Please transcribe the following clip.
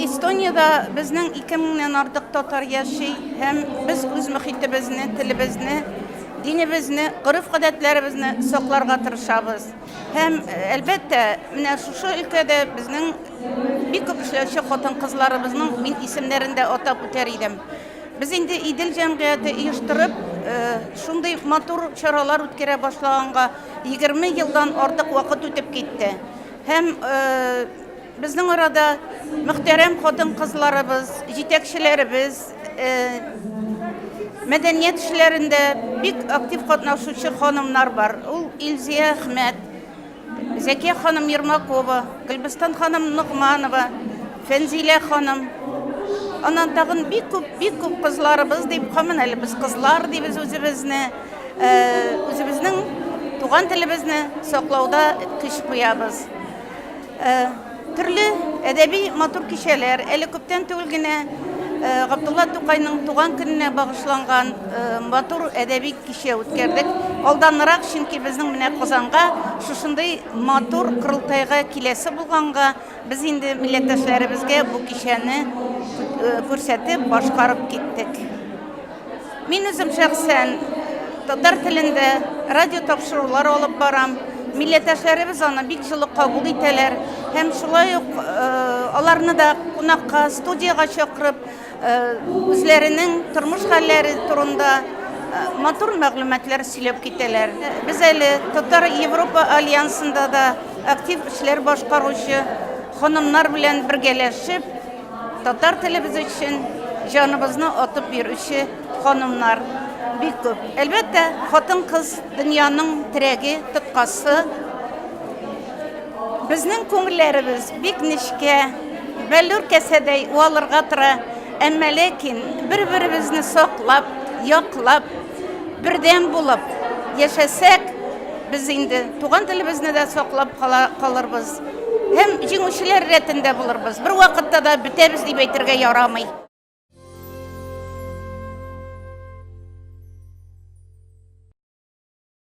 Эстониядә безнең 2000 нән артык татар яши һәм без үз мөхитебезне, телебезне, динебезне, гореф-гадәтләребезне сакларга тырышабыз. Һәм, әлбәттә, менә шушы өлкәдә безнең бик күп эшләүче хатын-кызларыбызның мин исемнәрен дә атап үтәр идем. Без инде Идел җәмгыяте оештырып, шундый матур чаралар үткәрә башлаганга 20 елдан артык вакыт үтеп китте. Һәм безнең арада мөхтәрәм хатын-кызларыбыз, җитәкчеләребез, мәдәният эшләрендә бик актив катнашучы ханымнар бар. Ул Илзия Әхмәт, Зәкия ханым Ермакова, Гөлбестан ханым Ногманова, Фәнзилә ханым. Аннан тагын бик күп, бик күп кызларыбыз дип, һаман әле без кызлар дибез үзебезне. Үзебезнең туган телебезне саклауда көч куябыз. Төрле әдәби матур кичәләр, әле күптән түгел генә Габдулла Тукайның туган көненә багышланган матур әдәби кичә үткәрдек. Алданрак, чөнки безнең менә Казанга шушындый матур корылтайга киләсе булганга, без инде милләттәшләребезгә бу кичәне күрсәтеп, башкарып киттек. Мин үзем шәхсән татар телендә радио тапшырулар алып барам. Милләттәшләребез аны бик җылы кабул итәләр һәм шулай ук аларны да кунакка, студиягә чакырып, үзләренең тормыш хәлләре турында матур мәгълүматлар сөйләп китәләр. Без әле Татар Европа альянсында да актив эшләр башкаручы ханымнар белән бергәләшеп, Татар телебез өчен җаныбызны атып йөрүче ханымнар бик күп. Әлбәттә, хатын-кыз дөньяның терәге, тоткасы. Безнең күңелләребез бик нечкә, бәллүр кәсәдәй уалырга тора, әмма ләкин бер-беребезне саклап, яклап, бердәм булып яшәсәк, без инде туган телебезне дә саклап кала калырбыз һәм җиңүчеләр рәтендә булырбыз. Бервакытта да бетәбез дип әйтергә ярамый.